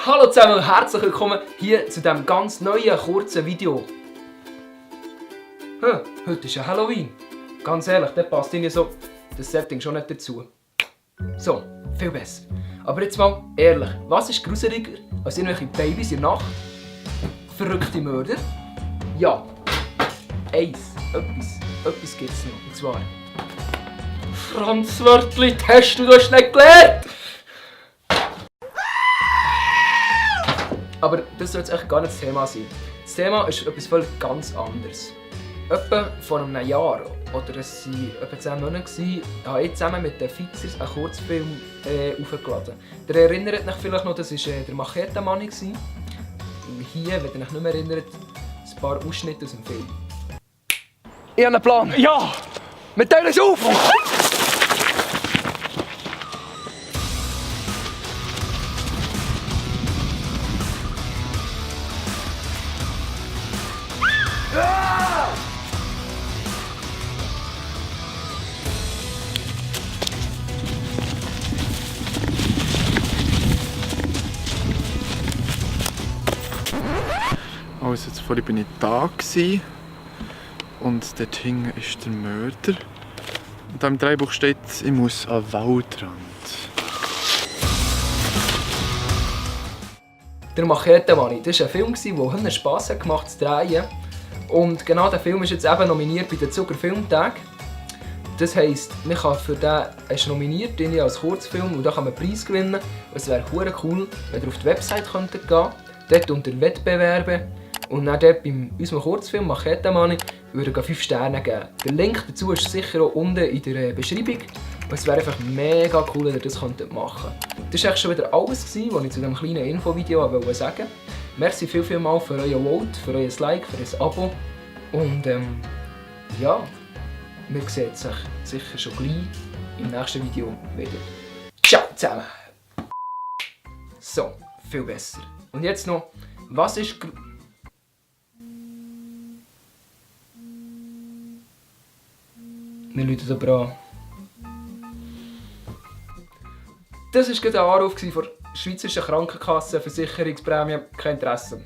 Hallo zusammen und herzlich willkommen hier zu diesem ganz neuen, kurzen Video. Heute ist ja Halloween. Ganz ehrlich, da passt irgendwie so das Setting schon nicht dazu. So, viel besser. Aber jetzt mal ehrlich, was ist gruseliger als irgendwelche Babys in der Nacht? Verrückte Mörder? Ja, etwas gibt es noch. Und zwar... Franz Wörtli, hast du das nicht gelernt? Aber das soll jetzt echt gar nicht das Thema sein. Das Thema ist etwas völlig ganz anderes. Etwa vor einem Jahr, oder es waren etwa 10 Monate, habe ich zusammen mit den Fixers einen Kurzfilm aufgeladen. Ihr erinnert euch vielleicht noch, das war der Machete-Mann. Hier, wenn ihr euch nicht mehr erinnert, ein paar Ausschnitte aus dem Film. Ich habe einen Plan! Ja! Wir teilen es auf! Also jetzt vorhin bin ich da und dort hinten ist der Mörder. Und da im Drehbuch steht, ich muss an den Waldrand. Der Machete-Mann, das war ein Film, der einen Spass gemacht hat zu drehen. Und genau dieser Film ist jetzt eben nominiert bei den Zucker Filmtagen. Das heisst, man kann für den ist nominiert als Kurzfilm und da kann man einen Preis gewinnen. Es wäre cool, wenn ihr auf die Website gehen könntet, dort unter Wettbewerbe und dann dort bei unserem Kurzfilm Machete-Mann würde 5 Sterne geben. Der Link dazu ist sicher auch unten in der Beschreibung. Und es wäre einfach mega cool, wenn ihr das machen könntet. Das war schon wieder alles, was ich zu diesem kleinen Infovideo sagen wollte. Merci vielmals für euer Vote, für euer Like, für euer Abo. Und ja, wir sehen sich sicher schon gleich im nächsten Video wieder. Ciao zusammen! So, viel besser. Und jetzt noch, was ist... Wir rufen aber an. Das war gerade ein Anruf von der Schweizerischen Krankenkasse, Versicherungsprämie, kein Interesse.